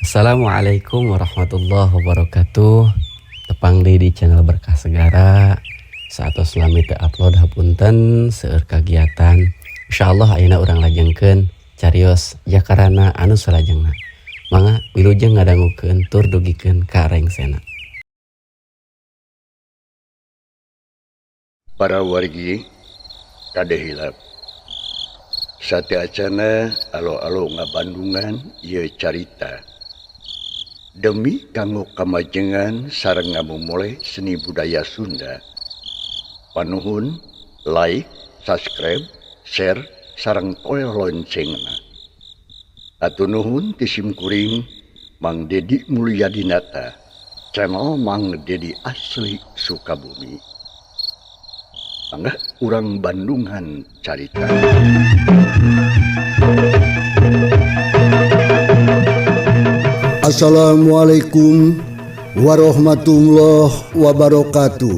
Assalamualaikum warahmatullahi wabarakatuh. Tepang deui di channel Berkah Segara. Saatos lami teu upload, hapunten, seueur kagiatan. Insyaallah ayeuna urang lajengkeun carios Jakarana anu salajengna. Mangga wilujeng ngadangukeun tur dugikeun ka rengsena. Para wargi, kade hilap. Sateuacanna alo-alo ngabandungan ieu carita. Demi kanggo kamajengan sareng ngamumule seni budaya Sunda. Panuhun like, subscribe, share, sareng toel loncengna. Hatur nuhun ti simkuring Mang Dedi Mulyadinata, channel Mang Dedi asli Sukabumi. Mangga urang Bandungan carita. Assalamualaikum warahmatullahi wabarakatuh.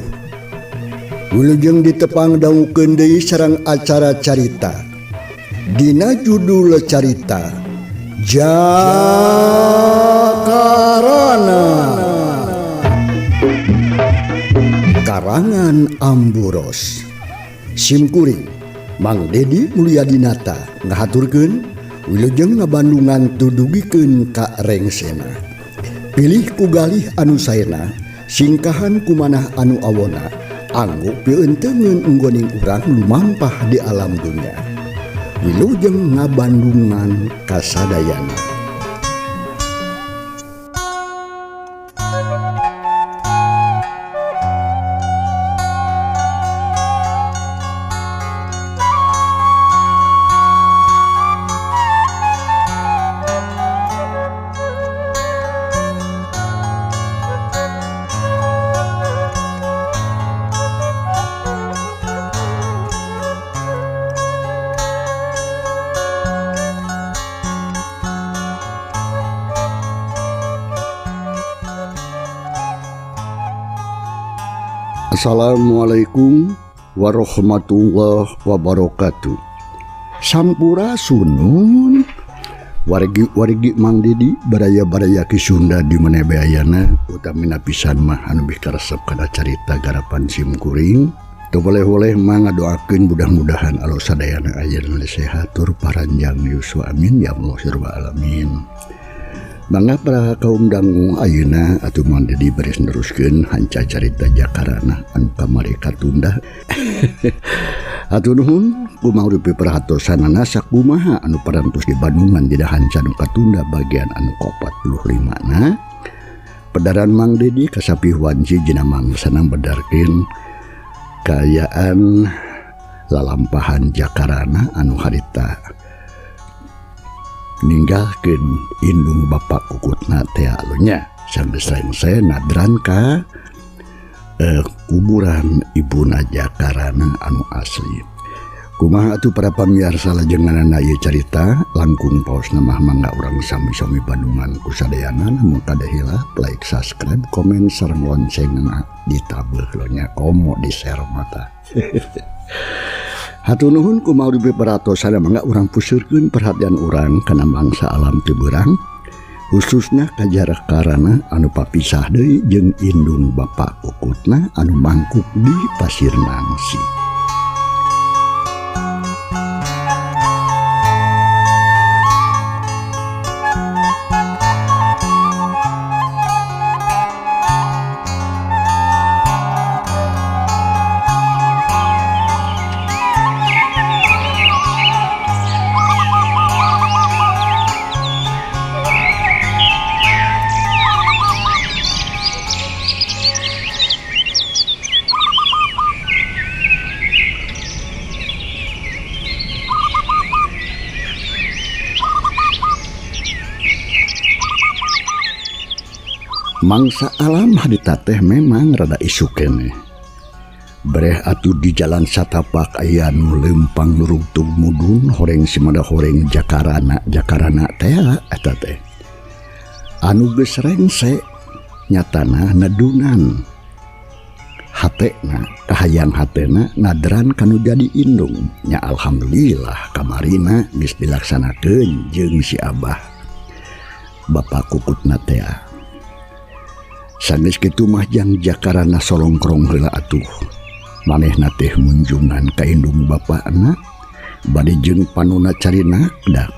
Wilujeng ditepang dangukeun deui sareng acara carita. Dina judul carita Jakarana, karangan Amburos. Simkuring Mang Dedi Mulyadinata ngahaturkeun wilujeng ngabandungan tudugikeun ka rengsena. Pilih ku galih anu saena, singkahan kumanah anu awona, anggo pieunteuneun unggoning urang lumampah di alam dunya. Wilujeng ngabandungan kasadayana. Assalamualaikum warahmatullahi wabarakatuh. Sampurasunun wargi-wargi Mang Dedi, baraya-baraya Ki Sunda di mana bae ayana, utamina pisan mah anu bikaresep kana carita garapan simkuring. Teu boleh-boleh mah ngadoakeun mudah-mudahan alo sadayana aya nu sehat tur paranjang yuswa, amin ya Allah ya rabbal alamin. Mangga para kaum dangu, ayeuna atuh Mang Dedi baris neruskeun hanca carita Jakarana anu kamari katunda. Hatur nuhun kumaha rupi perhatosanana, sakumaha anu parantos di Bandungan dina hanca nu katunda bagian anu ka-45 na. Pedaran Mang Dedi kasapih wanci dina mangsana bedarkeun kaayaan lalampahan Jakarana anu harita ninggalkeun indung bapak kukutna teh nya sanggeus rengse nadran ka kuburan ibuna Jakarana anu asli. Kumaha atuh para pamiarsa lajenganana ieu carita langkung paosna mah, mangga urang sami-sami bandungan ku sadayana. Namun kade hilap like, subscribe, komen, sareng loncengna ditabeuh nya, komo di share mata. Hatur nuhun kumaha rupi perhatosana, mangga urang pusurkeun perhatian urang kana mangsa alam teu beurang, khususnya ka Jakarana anu papisah deui jeung indung bapak kukutna anu mangkuk di Pasir Nangsi. Mangsa alam harita teh memang rada isuk keneh. Breh atuh di jalan satapak aya nu leumpang nurugtug mudun horeng simada horeng Jakarana Jakarana teh eta teh. Anu geus rengse nyatana nedunan hatena, kahayang hatena nadran kanu jadi indung nya. Alhamdulillah kamarina geus dilaksanakeun jeung si Abah. Bapak kukutna tea. Sanggeus kitu mah Jang Jakarana solongkrong heula atuh. Manehna teh munjungan ka indung bapakna bade jeung panuna carinakdak.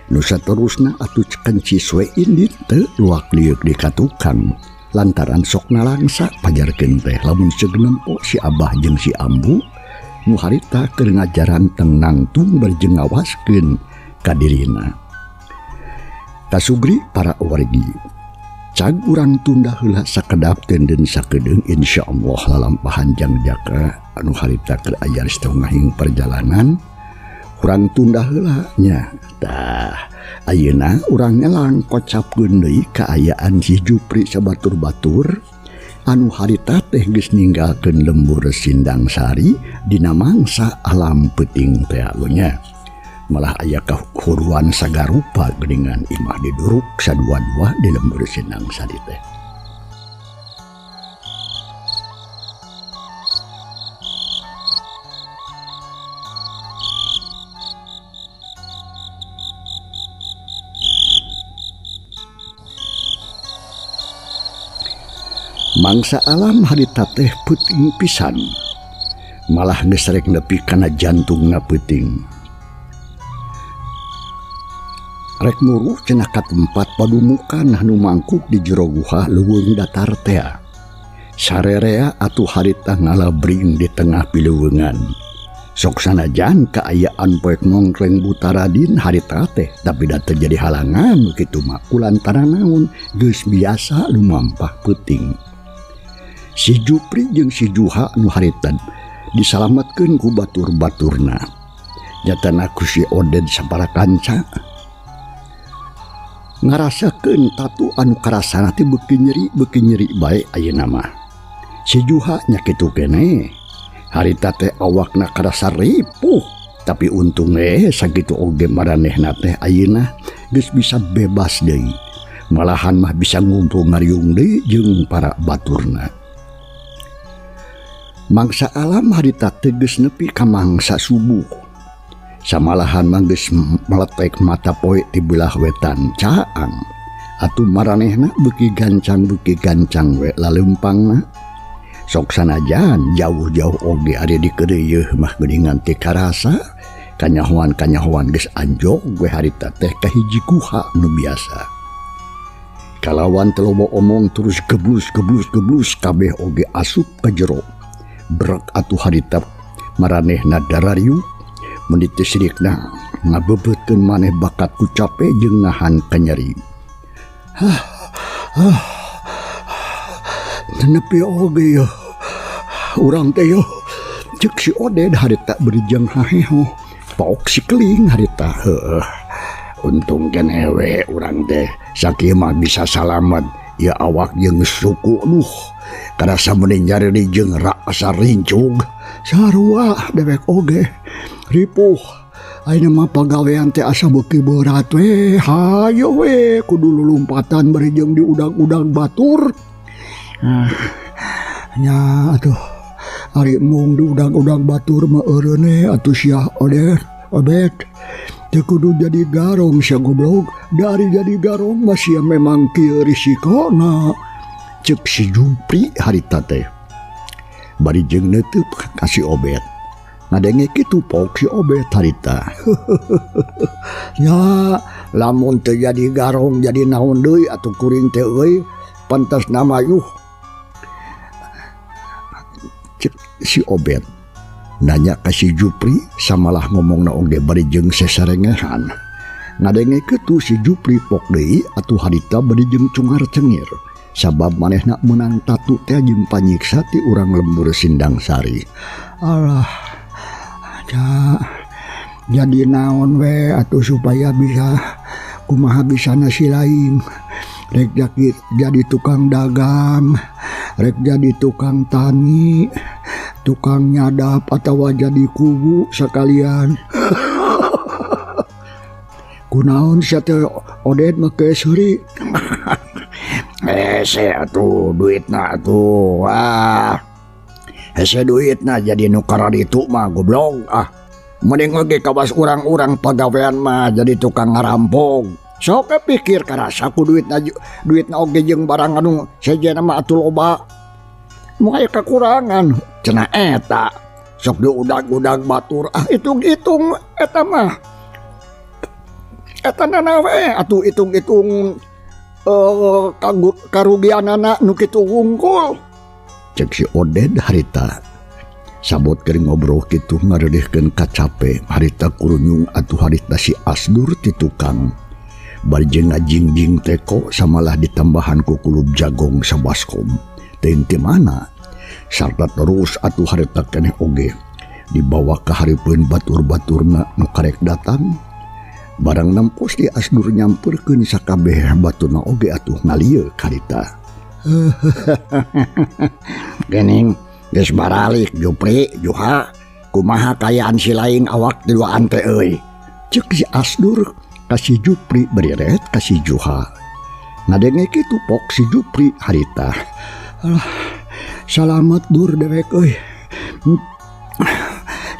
Nu saterusna atuh kencis we indit teu luak lieuk di ka tukang. Lantaran sok nalangsa pajarkeun teh lamun seug nempo si Abah jeung si Ambu nu harita keur ngajaran teng nangtung bari jeung ngawaskeun ka dirina. Kasugri para wargi, cag urang tunda heula sakedap tenden sakedeung insyaallah lalampahan Jang Jaka anu harita keur aya satengahing perjalanan urang tunda heula nya. Tah ayeuna urang nyelang kocapkeun deui kaayaan si Jupri sabatur-batur anu harita teh geus ninggalkeun lembur Sindang Sari dina mangsa alam peuting teh nya. Malah aya kahuruan sagarupa geuningan imah diduruk sadua-dua di lembur Sindang Sari teh. Mangsa alam harita teh peuting pisan. Malah geus rek nepi kana jantungna peuting. Rek muruh cenah ka tempat padumukan anu mangkuk di jero guha leuweung datar tea. Sarerea atuh harita ngalabring di tengah pileuweungan. Sok sanajan kaayaan poek nongkleng Butaradin harita teh tapi da teu jadi halangan kitu mah kulantaran naon geus biasa lumampah peuting. Si Jupri jeung si Juha nu harita disalametkeun ku batur-baturna. Nyatana ku si Oded sapara kanca ngarasakeun tatu anu karasana teh beuki nyeri bae ayeuna mah. Si Juha nya kitu keneh. Harita teh awakna karasa ripuh, tapi untung sakitu oge maranehna teh ayeuna geus bisa bebas deui. Malahan mah bisa ngumpul ngariung deui jeung para baturna. Mangsa alam harita teh geus nepi ka mangsa subuh. Samalahan mah geus meletek mata poe ti belah wetan caang. Atuh maranehna beuki gancang we laleumpangna. Sok sanajan jauh-jauh oge ari dikeureuyeeh mah geuningan teu karasa. Kanyahoan-kanyahoan geus anjog we harita teh ka hiji guha nu biasa. Kalawan teu loba omong terus geblus-geblus-geblus kabeh oge asup ka jero. Brek atuh harita maranehna darariuk. Mun ditesirikna ngabeubeutkeun maneh bakat ku cape jeung ngahan kanyeri. Hah, hah. Nepi oge yeuh. Urang teh yeuh. Ceuk si Oded harita berijang haheho. Paok si keling harita heueuh. Untung keneh we urang teh sakieu mah bisa salamet. Ieu awak jeung suku duh. Karasa mending nyareri jeung rasa rincug. Sarua dewek oge. Ripuh. Ayeuna mah pagawean teh asa beuki berat we. Hayo we kudu lulumpatan bari jeung diudag-udag batur. Nya atuh ari mung diudag-udag batur mah eureun atuh sia Oded. Obet teu kudu jadi garong sia goblok. Dari jadi garong mah sia memang kieu risikona. Ceuk si Jupri harita teh. Bari jeung neuteub ka si Obet. Ngadenge kitu pok si Obet harita. Ya, lamun teu jadi garong jadi naon deui atuh kuring teh euy, pantas nama yuh. Ceuk si Obet nanya ka si Jupri samalah ngomongna oge bari jeung sesarengehan. Ngadenge kitu si Jupri pok deui atuh harita bari jeung cungar cengir. Sabab manehna meunang tatu teh jeung panyiksa ti urang lembur Sindang Sari. Alah, ja, jadi naon we atuh supaya bisa kumaha bisana si lain. Rek jadi tukang dagang, rek jadi tukang tani, tukang nyadap atawa jadi kubu sekalian. Kunaon sia teh Oded make seuri. Hese atuh duitna atuh. Ah. Hese duitna jadi nu kararitu mah goblok ah. Mending oge kawas urang-urang pagawean mah jadi tukang ngarampok. Sok pikir karasa ku duitna duitna oge jeung barang anu sejenna mah atuh loba. Moal aya kakurangan cenah eta. Sok diudag-udag batur ah hitung-hitung eta mah. Eta nana we atuh hitung-hitung karugianana nu kitu wungkul. Cek si Oded harita. Sabot keur ngobrol kitu ngareudehkeun kacape harita kurunyung atuh harita si Asdur ti tukang. Bari jeung ngajingjing teko samalah ditambahan ku kulub jagong sabaskom. Teuing ti mana? Sarta terus atuh harita keneh oge dibawa ka hareupeun batur-baturna nu karek datang. Barang nempos di Asdur nyamperkeun sakabeh batuna oge atuh ngalieu karita. Gening geus baralik Jupri Juha kumaha kayaan si lain awak di duaan teh euy. Ceuk si Asdur ka si Jupri beriret ka si Juha. Ngadenge kitu pok si Jupri harita. Alah, salamet dur dewek euy.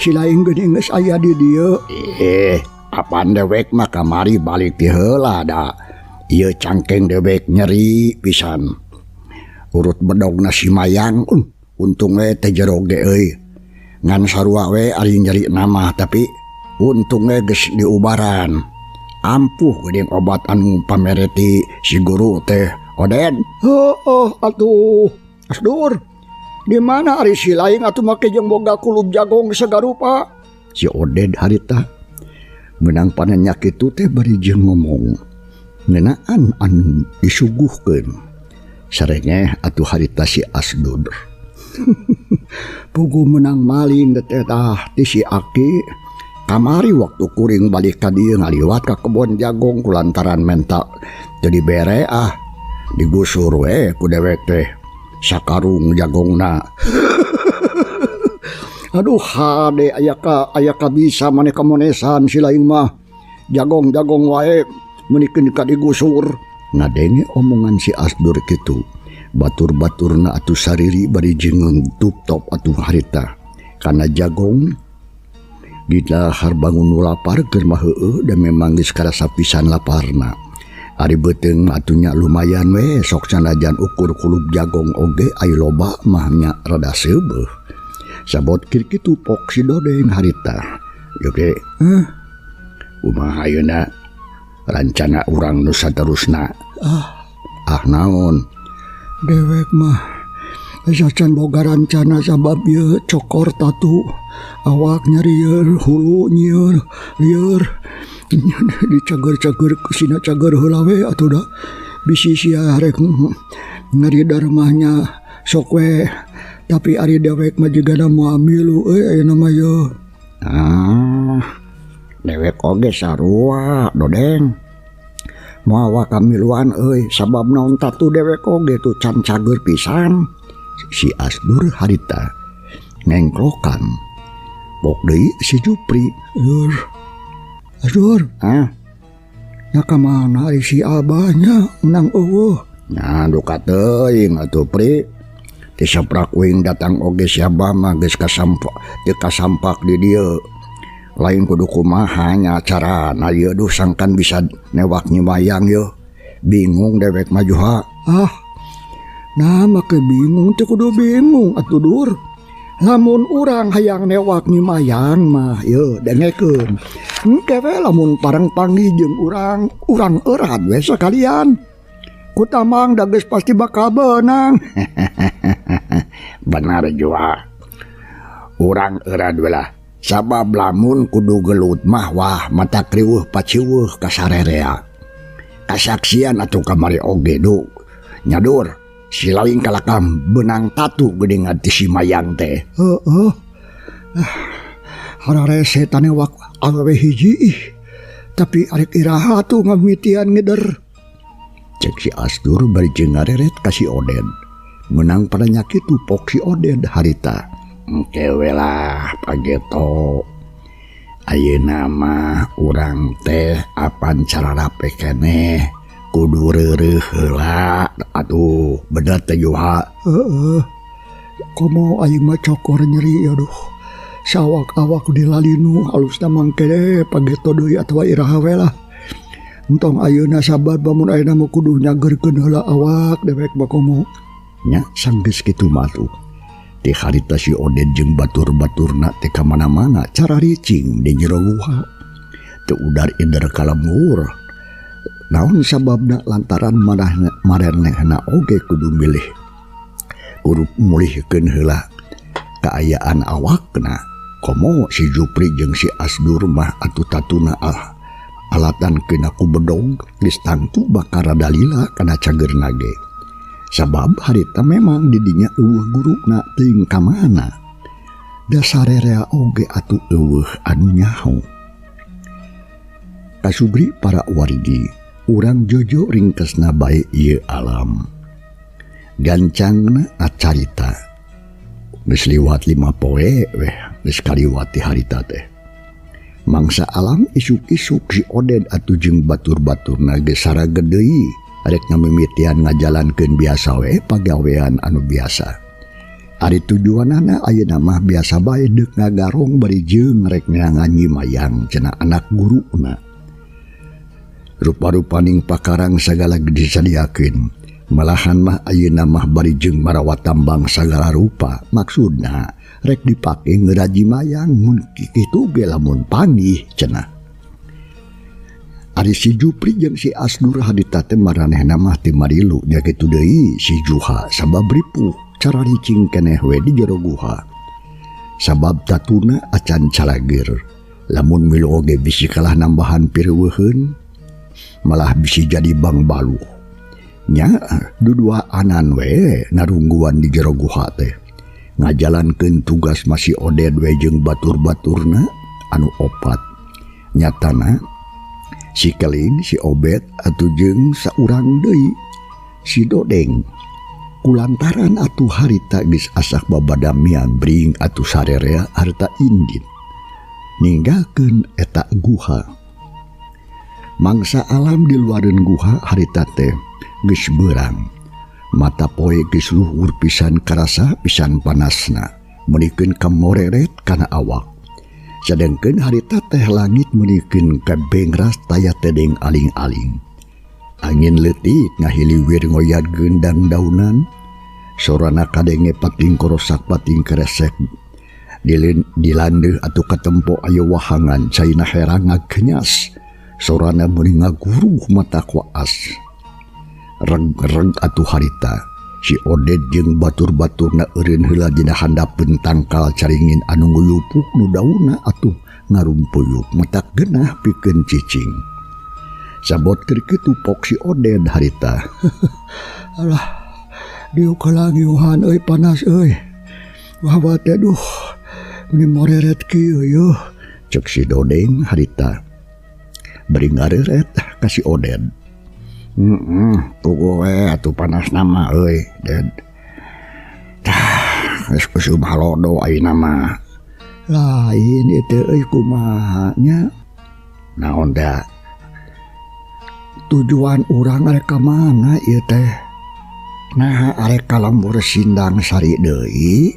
Si lain geuning geus aya di dieu. Apaan dewek mah kamari balik ti heula da. Ieu cangkeng dewek nyeri pisan. Urut bedogna si Mayang, untung we teh jero ge euy. Ngan sarua we ari nyeri nama tapi untung we geus diubaran. Ampuh geuning obat anu pamereti si guru teh Oden. Heueuh atuh. Asdur. Di mana ari si lain atuh make jeung boga kulub jagong sagarupa? Si Oded harita menang panenya kitu teh bari jeung ngomong ngeunaan anu disuguhkeun. Sarengeh atuh harita si Asdur. Pugu menang maling teh tah ti si Aki. Kamari waktu kuring balik ka dieu ngaliwat ka kebon jagong kulantaran menta teu dibere ah digusur we ku dewek teh sakarung jagongna. Aduh hade aya ka bisa maneh kamonesan si lain mah jagong-jagong wae meunikeun ka digusur. Ngadenge omongan si Asdur kitu batur-baturna atuh sariri bari jeung tup-top atuh harita kana jagong. Didahar bangun nu lapar keur mah heueuh da memang geus karasa pisan laparna. Ari beuteung atuh nya lumayan we sok sanajan ukur kulub jagong oge ai loba mah nya rada seubeuh. Sabot keur kitu pok si Dodeng harita. Oke, kumaha ayeuna rancana urang nu saterusna? Ah naon? Dewek mah sacan boga rancana sabab ieu cokor tatu awak nyeri lieur hulu nyieur lieur dicager-cager sina cager heula we atuh da bisi sia rek ngaridar mah nya sok we tapi ari dewek mah jigana moal milu euy ayeuna mah yeuh. Ah dewek oge sarua Dodeng moal kamiluan euy sabab naon tatu dewek oge tuh can cager pisan. Si Asdur harita ngengklokan pok deui si Jupri. Dur Asdur ah nya ka mana ari si abahnya menang eueuh. Nya duka teuing atuh Pri ti saprak uing datang oge si abah mah geus kasampak teu kasampak di dieu lain kudu kumaha nya carana ieu duh sangkan bisa newak Nyi Mayang yeuh bingung dewek mah Juha. Ah nah make bingung teh kudu bingung atuh dur lamun urang hayang newak Nyi Mayang mah yeuh dengekeun engke we lamun pareng panggih jeung urang urang eurat we sakalian ku tamang da geus pasti bakal beunang. Benar Juha urang eurat we lah sabab lamun kudu gelut mah wah mata kriweuh paciweuh kasarerea kasaksian atuh kamari oge du nyadur si lain kalakam benang tatu geuning ti si Mayang teh. Heeh. Hararese tane wak awewe hiji ih. Tapi arek iraha tuh ngamitian ngeder. Cek si Asdur bari jeung ngareret ka si Oded. Menang padanya kitu pok si Oded harita. Engke we lah pageto. Ayeuna mah urang teh apan cararape keneh kudu reureuh heula atuh bener teh Juha. Heeh. Komo aing mah cokor nyeri aduh. Sawak awak dilalinu halusna mangke pageto deui atawa iraha we lah. Entong ayeuna sabar bamun ayeuna mah kudu nyagerkeun heula awak dewek mah komo. Nya sanggeus kitu mah tuh. Ti harita si Oded jeung batur-baturna teh ka mana-mana cara ricing di jero guha. Teu udar-ider ka lembur. Naon sababna lantaran maranehna oge kudu milih. Kudu mulihkeun heula kaayaan awakna. Komo si Jupri jeung si Asdur mah atuh tatuna alatan kena ku bedog geus tangtu bakal rada lila kana cageurna ge. Sabab harita memang didinya eueuh guruna teuing ka mana. Dasarerea oge atuh eueuh anu nyaho. Kasubri para wargi, urang jojo ringkesna bae ieu alam. Gancangna acarita. Geus liwat 5 poe weh geus kaliwat ti harita teh. Mangsa alam isuk-isuk si Oded atuh jeung batur-baturna geus saraged deui rek ngamimitian ngajalankeun biasa we pagawean anu biasa. Ari tujuanana ayeuna mah biasa bae deuk ngagarong bari jeung rek neangan nyimayang cenah anak guruna. Rupa-rupaning pakarang sagala disadiakeun. Malahan mah ayeuna mah bari jeung marawa tambang sagala rupa. Maksudna rek dipake ngeraji mayang mun kitu ge lamun panggih cenah. Ari si Jupri jeung si Asdur harita teh maranehna mah teu marilu nya kitu deui si Juha sabab ripuh cara ricing keneh we di jero guha. Sabab tatuna acan calageur. Lamun milu oge bisi kalah nambahan pireuweuheun malah bisi jadi bangbaluh. Nya duduaanan we narungguan di jero guha teh. Ngajalankeun tugas masih Oded we jeung batur-baturna anu opat. Nyatana si Keling, si Obet atuh jeung saurang deui si Dodeng. Kulantaran atuh harita geus asak babadamian bring atuh sarerea harta indit. Ninggalkeun eta guha. Mangsa alam di luareun guha harita teh geus beurang. Mata poe geus luhur pisan karasa pisan panasna, meunikeun kamoreret kana awak. Sadengkeun harita teh langit meunikeun ka bengras taya tedeng aling-aling. Angin leutik ngahiliwir ngoyad gendang daunan, sorana kadenge pating korosak pating keresek. Dilandeuh atuh katempo aya wahangan caina herang ngagenyas. Sorana meuni ngaguruh mata kuas. Reg-reg atuh harita si Oded jeung batur-baturna eureun heula dina handapeun tangkal caringin anu nguyupuk nu daunna atuh ngarumpuyuk matak genah pikeun cicing. Sabot keur kitu pok si Oded harita. Alah, diuk kalangiuhan euy panas euy. Wah teh duh, meuni moreret kieu yeuh. Cek si Dodeng harita. Bari ngareret ka si Oded. Puguh we atuh panas nama euy, Ded. Tah, geus usum halodo ayeuna mah. Lain ieu teh euy kumaha nya? Naon da? Tujuan urang arek ka mana ieu teh? Naha arek ka lembur Sindang Sari deui?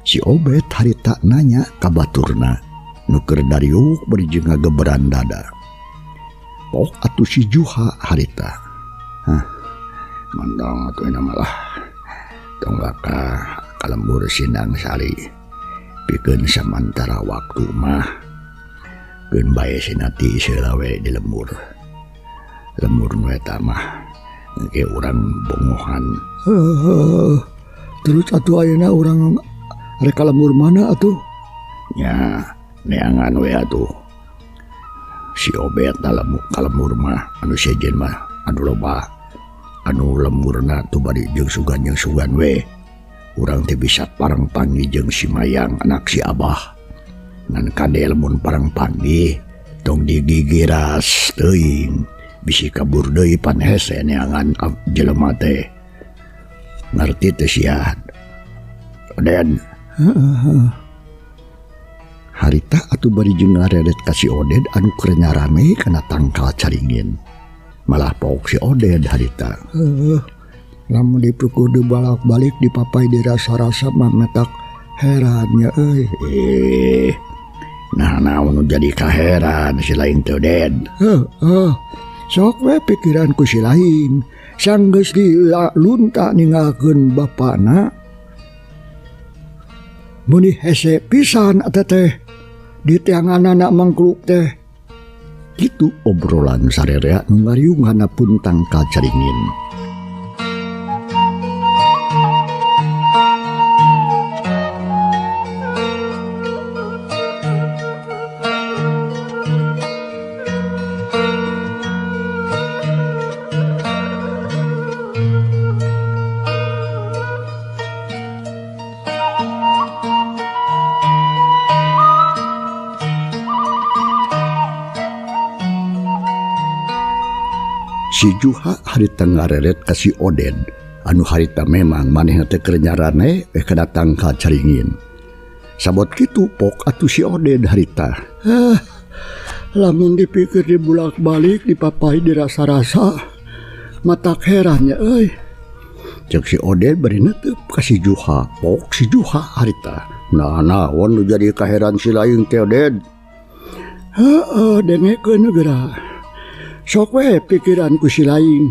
Si Obet harita nanya ka baturna nu keur dariuk bari jeung ngageberan dada. Pok atuh si Juha harita. Hah, mandong atuh ayeuna mah lah. Tong ka lembur Sindang Sari. Pikeun samantara waktu mah keun bae sinati seula we di lembur. Lembur nu eta mah engke urang bongohan. Heuh. Terus atuh ayeuna urang rek ka lembur mana atuh? Nya neangan we atuh. Si Obet dalam ka lembur mah anu sejen mah anu loba anu lemburna tuh bari jeung sugan jeung sugan we. Urang teh bisa parang panggih jeung si Mayang anak si Abah. Ngan kade lamun parang panggih tong digigiras teuing bisi kabur deui pan hese neangan jelema teh. Ngarti teh sia. Oden. Heeh. Harita atuh bari jeung ngareret ka si Oded anu keur nyarame kana tangkal caringin. Malah pok si Oded harita. Heuh. Lamun dipukul dibalak-balik dipapai dirasa-rasa mah metak herannya euy. Nah naon nu jadi kaheran si lain teh Ded. Heuh, sok we pikiran ku si lain. Sanggeus dilunta ninggalkeun bapana. Meuni hese pisan eta teh di teanganana mangkluk teh. Kitu obrolan sarerea nu ngariung hanapun tangkal caringin. Si Juha harita ngareret ka si Oded anu harita memang manehna teh keur nyarane kana tangkal caringin. Sabot kitu pok atuh si Oded harita. Lamun dipikir dibulak-balik dipapai dirasa-rasa matak herannya euy. Cek si Oded bari netep ka si Juha, pok si Juha harita. Nah naon nu jadi kaheran si lain teh Oded? Heueuh dengekeun geura. Sok we pikiran ku si lain.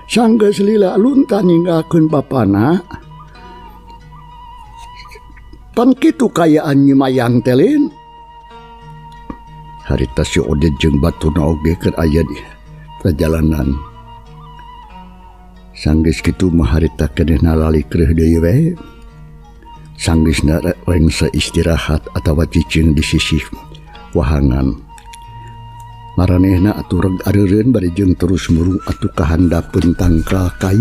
Sanggeus lila lunta ninggalkeun bapana. Pan kitu kayaan Nyi Mayang teh lin. Harita si Oded jeung baturna oge keur aya di perjalanan. Sanggeus kitu mah harita keneh nalalikreuh deui we. Sanggeusna rengse istirahat atawa cicing di sisih wahangan. Maranehna atuh reg areureun bari jeung terus murung atuh kahandapeun tangkal kai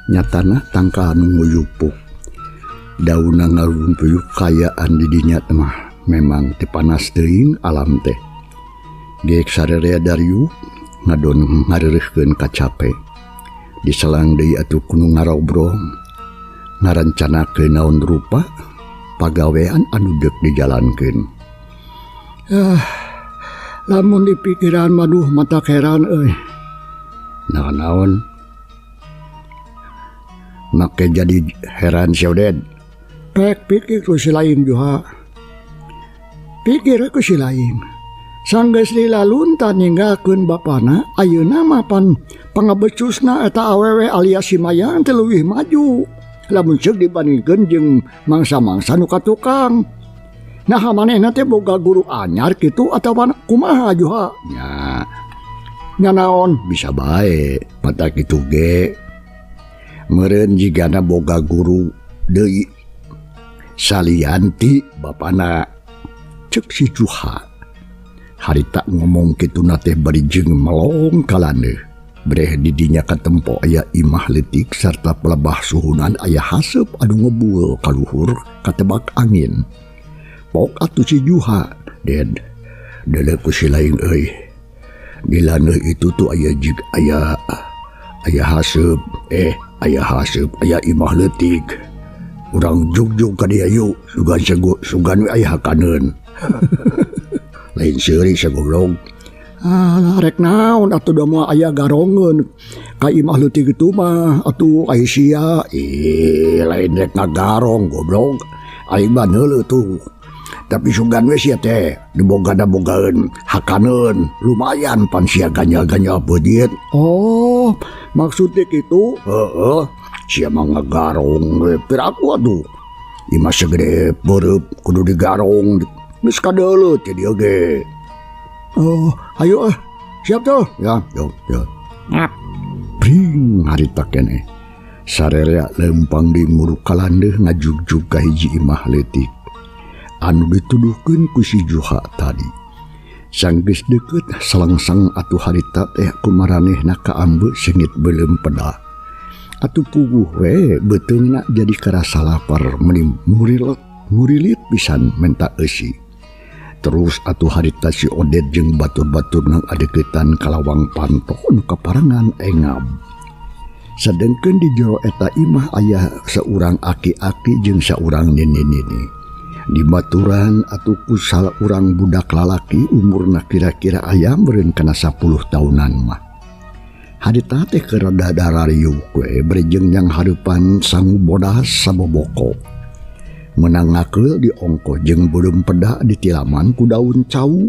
nyatana tangkal nu nguyupuk. Daunna ngarumpuyuk kayaan di dinya mah memang teu panas teuing alam teh. Geek sarerea dariuk ngadon ngareureurkeun kacape. Diselang deui atuh kudu ngarobrol ngarancanakeun naon rupa pagawean anu deuk dijalankeun. Lamun dipikiran maduh mata heran euy. Nah naon? Make jadi heran si Oded. Pek pikir ku si lain Juha. Pikir ku si lain. Sanggeus lila lunta ninggalkeun bapana, ayeuna mah pan pangabecusna eta awewe alias si Mayang teh leuwih maju. Lamun ceuk dibandingkeun jeung mangsa-mangsa nu katukang. Nah manehna teh boga guru anyar kitu atawa kumaha Juha? Nya. Nya naon? Bisa bae, mata kitu ge. Meureun jigana boga guru deui salianti bapana. Ceuk si Juha. Harita ngomong kituna teh bari jeung melong kalaneuh. Breh di dinya katempo aya imah leutik sarta pelebah suhunan aya haseup anu ngebul kaluhur katebak angin. Pok atuh si Juha, Ded. Deuleu ku si lain euy. Di laneuh itu tuh aya jig aya aya haseup, aya haseup, aya imah leutik. Urang jugjug ka dieu yuk, sugan sego, sugan we aya hakaneun. Lain seuri sagoblog. Ah, rek naon atuh da moal aya garongeun ka imah leutik itu mah atuh aya sia. Lain rek ngagarong goblog. Aing mah neuleuh tuh. Tapi sugan we sia teh diboga-bogaeun hakaneun lumayan pan sia ganyal-ganyal beudit. Oh, maksudnya kitu? Heeh, sia mah ngagarong we piraku atuh. Imah segede beureub kudu digarong. Geus kadeuleuh teh dieu ge. Oh, ayo ah. Siap tuh. Ya, yo, yo. Ngap. Pring harita keneh. Sarerea lempang di muruk kalandeuh ngajugjug ka hiji imah leutik. Anu dituduhkeun ku si Juha tadi. Sanggeus deukeut salengseng atuh harita teh kumaranehna kaambe sengit beuleum peda. Atuh puguh we beuteungna jadi karasa lapar meuni murilit pisan menta eusi. Terus atuh harita si Oded jeung batur-batur nang adeukeutan kalawang panto nu kaparangan engab. Sadengkeun di jero eta imah aya saurang aki-aki jeung saurang nini-nini. Di baturan atuh ku saurang budak lalaki umurna kira-kira aya meureun kana 10 taunan mah. Harita teh keur rada darariuk we bari jeung yang hareupan sangu bodas saboboko. Menang ngakeul diongkoh jeung beureum peda ditilaman ku daun cau.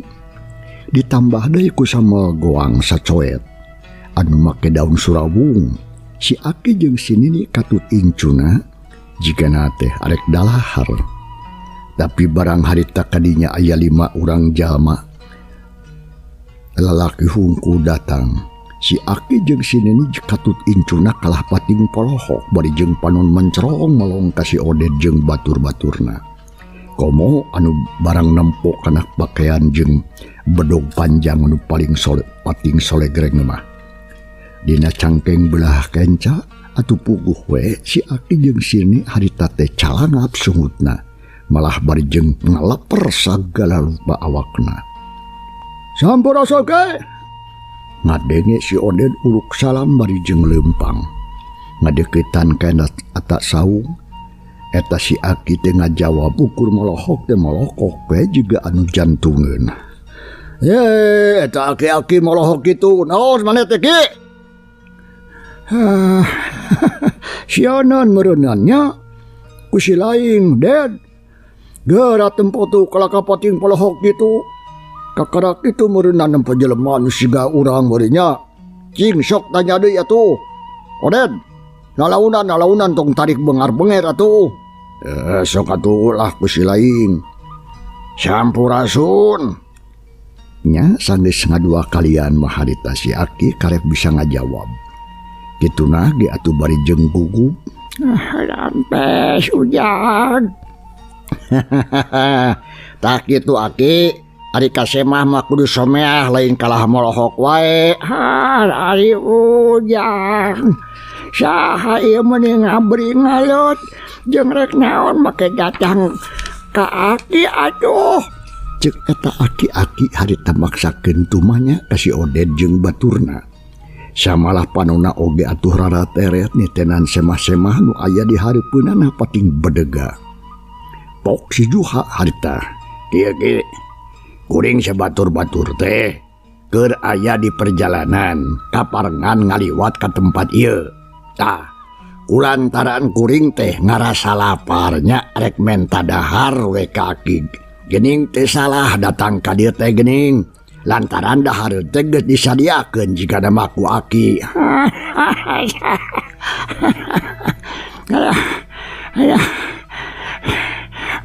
Ditambah deui ku sambel goang sacoet anu make daun surawung. Si Aki jeung si Nini katut incuna jigana teh arek dalahar. Tapi barang harita kadinya aya 5 urang jalma lalaki hungku datang. Si Aki jeung si Nini katut incuna kalah pating polohok bari jeung panon mencerong melong ka si Oded jeung batur-baturna. Komo anu barang nempok kana pakaian jeung bedog panjang anu paling sole, pating solegreng mah. Dina cangkeng belah kenca atuh puguh we si Aki jeung si Nini harita teh calangap sungutna. Malah bari jeung ngaleper sagala rupa awakna. Sampurasun ge. Ngadenge si Oded uluk salam bari jeung leumpang. Ngadeukeutan kana atak saung. Eta si Aki teh ngajawab ukur molohok teh molokok we jiga anu jantungeun. Ye, eta aki-aki molohok kitu. Naon maneh teh ki? Sianan meureunnan nya. Ku si lain, Ded. Geura tempo tuh kalaka pating polohok kitu. Kakarak itu meureunnan nempo jelema nu siga urang meureun nya. Cing sok tanya deui atuh. Oded, nalaunan tong tarik bengar-benger atuh. Sok atuh lah ku si lain. Sampurasun. Nya sanggeus ngadua kalian mah harita si Aki karek bisa ngajawab. Kituna ge atuh bari jeung gugup. Rampes ujang. Tah kitu Aki. Ari kasemah mah kudu someah lain kalah molohok wae. Ari ujang. Saha ieu meuni ngabri ngalut jeung rek naon make datang ka Aki atuh. Ceuk eta aki-aki harita maksakeun tumanya ka si Oded jeung baturna. Samalah panona oge atuh rarateret nitenan semah-semah nu aya di hareupeunana pating bedega. Pok si Juha harita. Kieu ge kuring sabatur-batur teh keur aya di perjalanan kaparengan ngaliwat ka tempat ieu. Tah, kulantaran kuring teh ngarasa laparnya rek menta dahar we ka aki. Gening teh salah datang ka dieu teh gening. Lantaran dahar teh geus disadiakeun jigana mah ku aki.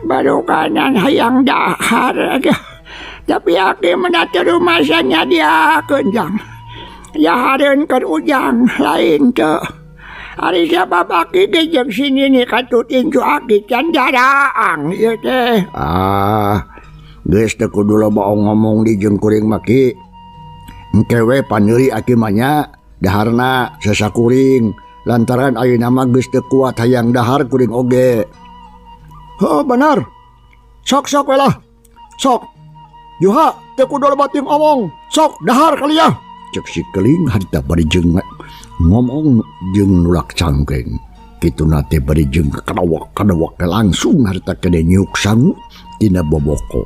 Baru kanan hayang dahar aja. Tapi aki menata rumah saya nyadiakeun jang. Dahareun keur ujang lain teu. Ari sabab aki ge jeung si Nini katut incu aki can jaraang ieu teh. Ah, geus teu kudu loba ngomong di jeung kuring mah ki. Engke we paneuri aki mah nya daharna sasakuring lantaran ayeuna mah geus teu kuat hayang dahar kuring oge. Heuh benar. Sok-sok we lah. Sok. Juha teu kudu loba teuing omong. Sok dahar kali ya. Cek si keling harita bari jeung ngomong jeung nulak cangkeng. Kituna teh bari jeung kadawak-kadawak langsung harita kene nyuk sangu tina boboko.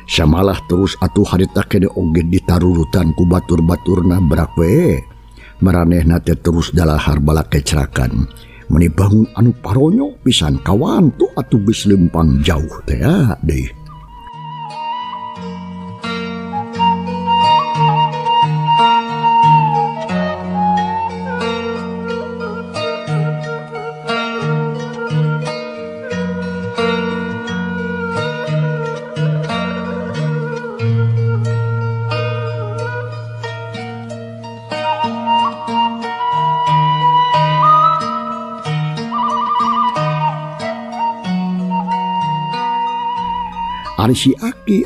Samalah terus atuh harita kene oge ditarurutan ku batur-baturna berak we. Maranehna teh terus dalahar balakecrakan. Meni bangun anu paronyo pisan kawantu atuh geus leumpang jauh teh deui. Ari si Aki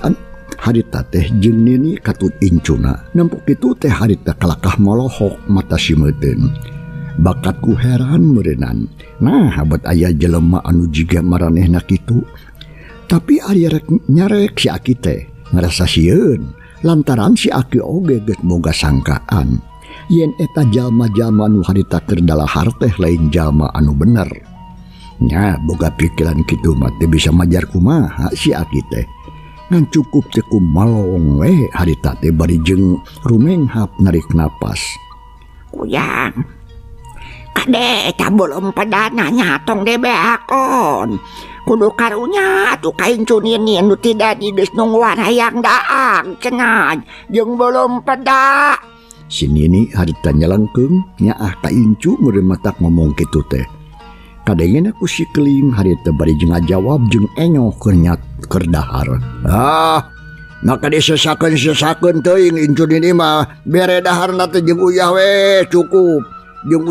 harita teh jeung Nini katut incuna. Nempok kitu teh harita kalakah molohok mata simeuteun. Bakatku heran meureunnan. Nah, habat aya jelema anu jiga maranehna kitu. Tapi ari rek nyarek si Aki teh ngarasa sieun lantaran si Aki oge geus boga sangkaan yen eta jalma-jalma nu harita keur dalahar teh lain jalma anu bener. Nya boga pikiran kitu mah teu bisa majar kumaha si Aki teh. Ngan cukup teh ku malong we harita teh bari jeung rumenghap narik napas. Kuyang. Kade eta belum pedana nya tong dibeakon. Kudu karunya atuh ka incu nini nu ti dadi geus nungguan hayang daang cenah jeung belum peda. Si nini harita nyelengkeung nyaah ka incu meureun matak ngomong kitu teh. Kadengena ku si keling harita bari jeung ngajawab jeung enyoh keur nyat keur dahar. Ah, maka disesakeun-sesakeun teuing incu nini mah bere daharna teh jeung uyah we cukup. Jeung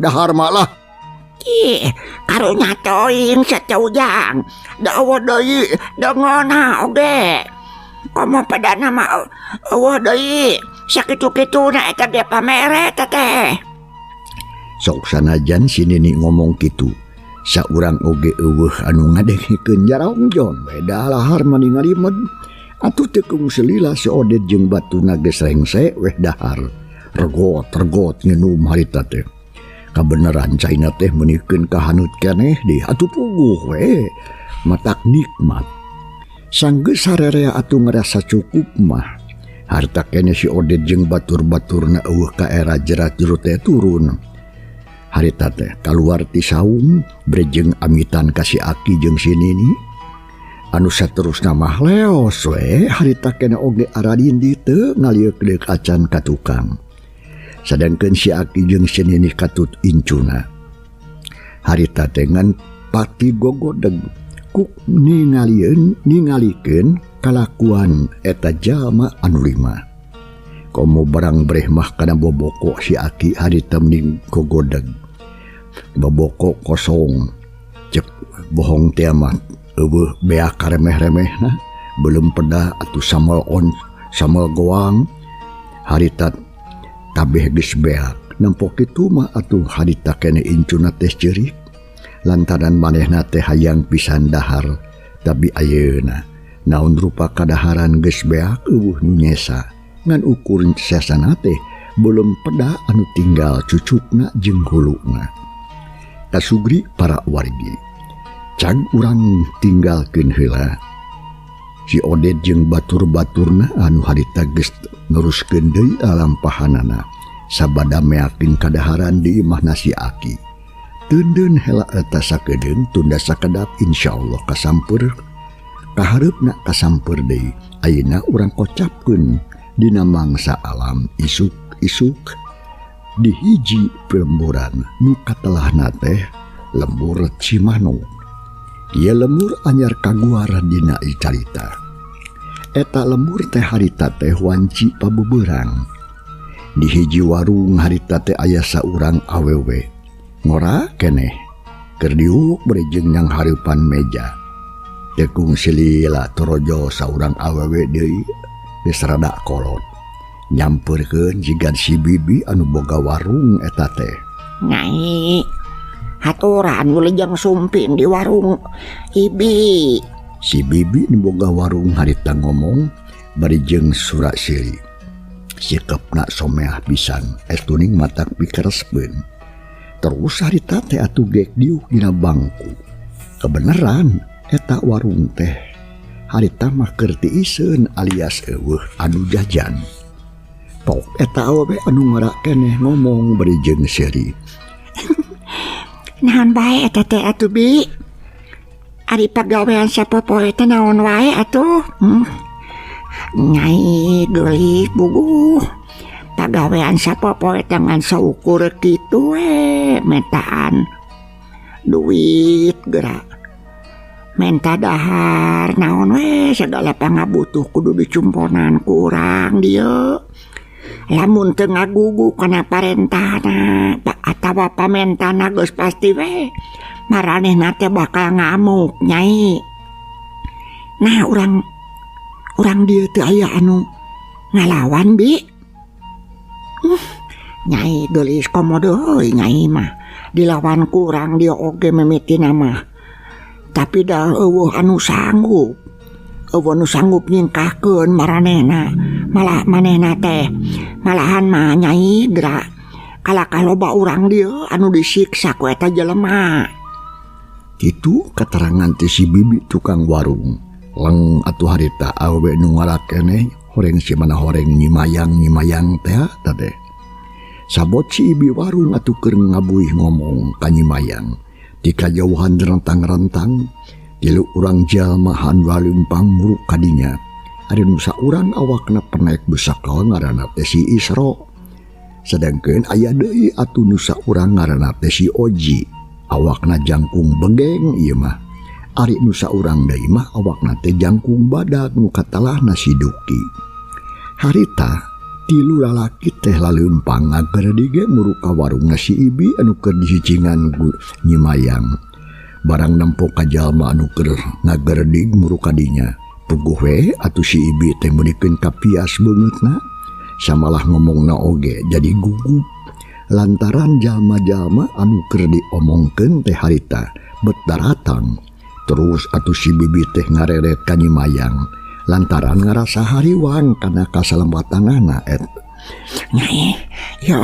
dahar mah lah. Ih, karunya teuing saca ujang. Da eueuh deui dengona oge. Komo pedana mah eueuh deui. Sakitu-kituna eta ge pamere teh. Sok sanajan si nini ngomong kitu, saurang oge eueuh anu ngadengikeun jarongjon we dalahar mah ningalimed. Atuh teu kung selila si Odet jeung batuna geus rengse weh dahar. Regot-regot nginum harita teh. Kabeneran caina teh meunikeun ka haneut keneh deui atuh puguh we. Matak nikmat. Sanggeus sarerea atuh ngarasa cukup mah. Harta keneh si Odet jeung batur-baturna eueuh ka era jerat jero teh turun. Harita teh kaluar ti saung brejeng amitan ka si Aki jeung si Nini. Anu saterusna mah leos we harita keneh oge aradindi teu ngalieuk-lieuk acan ka tukang. Sadangkeun si Aki jeung si Nini katut incuna. Harita teh ngan pati gogodeg ku ningalieun ningalikeun kalakuan eta jalma anu lima. Komo barang breh mah kana boboko si Aki harita mending gogodeg. Boboko kosong cek bohong teh mah eueuh beak karemeh-remehna belum peda atuh samal on samal goang harita kabeh geus beak. Nempo kitu mah atuh harita keneh incuna teh ceurik lantaran manehna teh hayang pisan dahar tapi ayeuna naon rupa kadaharan geus beak eueuh nu nyesa ngan ukur sesana teh belum peda anu tinggal cucukna jeung huluna. Kasugri para wargi cag urang tinggalkeun heula si Odet jeung batur-baturna anu harita geus neruskeun deui alampahanana sabada meakeun kadaharan di imahna si Aki. Teundeun hela eta sakedeung tunda sakedap insyaallah kasampeur kahareupna kasampeur deui. Ayeuna urang kocapkeun dina mangsa alam isuk-isuk di hiji pelemburan nu katelahna teh lembur Cimanuk. Ieu lembur anyar kaguar dina carita. Eta lembur teh harita teh wanci pabeberang. Di hiji warung harita teh aya saurang awewe. Ngora keneh keur diuk bari jeung nyang hareupan meja. Tekung silila torojo saurang awewe deui geus rada kolot. Nyampeurkeun jigan si bibi anu boga warung eta teh. Nyai, haturan wilujeng sumping di warung ibi. Si bibi nu boga warung harita ngomong bari jeung surak siri. Sikepna someah pisan, estuning matak pikarespeun. Terus harita teh atuh gek diuk dina bangku. Kebeneran eta warung teh harita mah keur tiiseun alias eueuh anu jajan. Tok eta awewe anu ngora keneh ngomong bari jeung seuri. Naon bae eta teh atuh bi? Ari pagawean sapopoe teh naon wae atuh? Nyai geulis buguh. Pagawean sapopoe teh ngan saukur kitu we mentaan duit geura. Menta dahar naon we segala pangabutuh kudu dicumponan ku urang dieu. Lamun teu ngagugu kana parentahna atawa pamentana geus pasti we maranehna teh bakal ngamuk nyai. Nah urang dieu teu aya anu ngalawan bi. Nyai geulis komo deui nyai mah dilawan ku urang dieu oge mimitina mah. Tapi dah eueuh anu sanggup. Eueuh nu sanggup nyingkahkeun maranehna. Malah manehna teh malahan mah nyai geura kalakah loba urang dieu anu disiksa ku eta jelema. Kitu katerangan ti si bibi tukang warung. Leng atuh harita awewe nu ngarakeneh horeng si mana horeng nyimayang-nyimayang teh teh. Sabot si ibi warung atuh keur ngabuih ngomong ka nyimayang. Di kajauhan rentang-rentang, Tilu urang jalma anu laleumpang muruk kadinya. Ari nu saurang awakna penaek besakal ngaranna teh si Isro. Sedangkeun aya deui atuh nu saurang ngaranna teh si Oji. Awakna jangkung begeng ieu mah. Ari nu saurang deui mah awakna teh jangkung badag nu katalahna si Duki. Harita tilu lalaki teh laleumpang ngagerdig muruk ka warungna si Ibi anu keur dicicingan Nyi Mayang. Barang nempo ka jalma anu keur ngagerdig muruk kadinya. Puguh we atuh si Ibi teh meunikeun kapias beungeutna, samalah ngomongna oge jadi gugup lantaran jalma-jalma anu keur diomongkeun teh harita bet daratang. Terus atuh si Bibi teh ngareret ka Nyi Mayang lantaran ngarasa hariwang kana kasalematanana et. Nyai, ya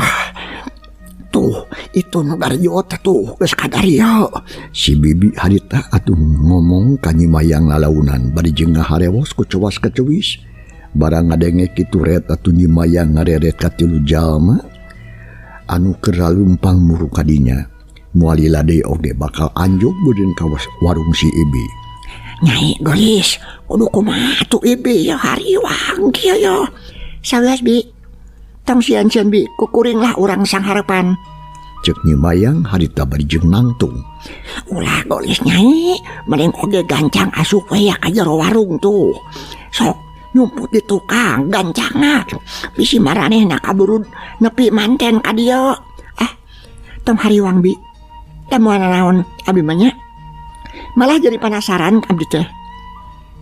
tuh itu nu garjot tuh geus kadarieu. Si Bibi harita atuh ngomong ka Nyi Mayang lalaunan bari jeung ngaharewos ku cuas kecewis. Barang ngadenge kitu ret atuh Nyi Mayang ngareret ka tilu jalma anu keur lalumpang muruk kadinya. Moal lila deui oge bakal anjog beureun ka warung si Ibi. Nyai gelis, kudu kumaha atuh Ibi ya hariwang kieu ya. Sawios Bi, tong sieun-sieun Bi, kukuring lah urang sangharepan. Cek Nyi Mayang harita bari jeung nangtung. Ulah gelis Nyai, mending oge gancang asup we ya ka jero warung tuh. Sok nyumput di tukang gancangna. Bisi maranehna kaburu nepi manten ka dieu. Ah, tong hariwang Bi. Da moal nanaon abdi mah nya. Malah jadi penasaran abdi teh.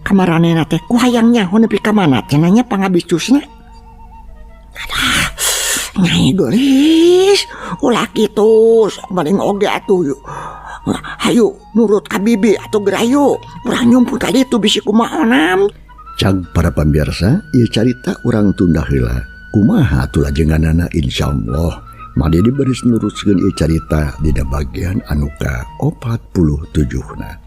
Kamaranehna teh ku hayang nyaho nepi ka mana cenah nya pangabicusna. Aduh, Nyai gelis, ulah kitu, sok mending oge atuh. Hayu nurut ka Bibi atuh gerayu. Urang nyumput ka ditu bisi kumaha onam. Cag para pamirsa, ieu carita urang tunda heula. Kumaha atuh lajenganana insyaallah. Made diberes nuruskeun ieu carita dina bagian anu ka 47 na.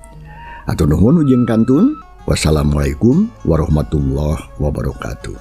Atur nuhun ujeng kantun. Wassalamualaikum warahmatullahi wabarakatuh.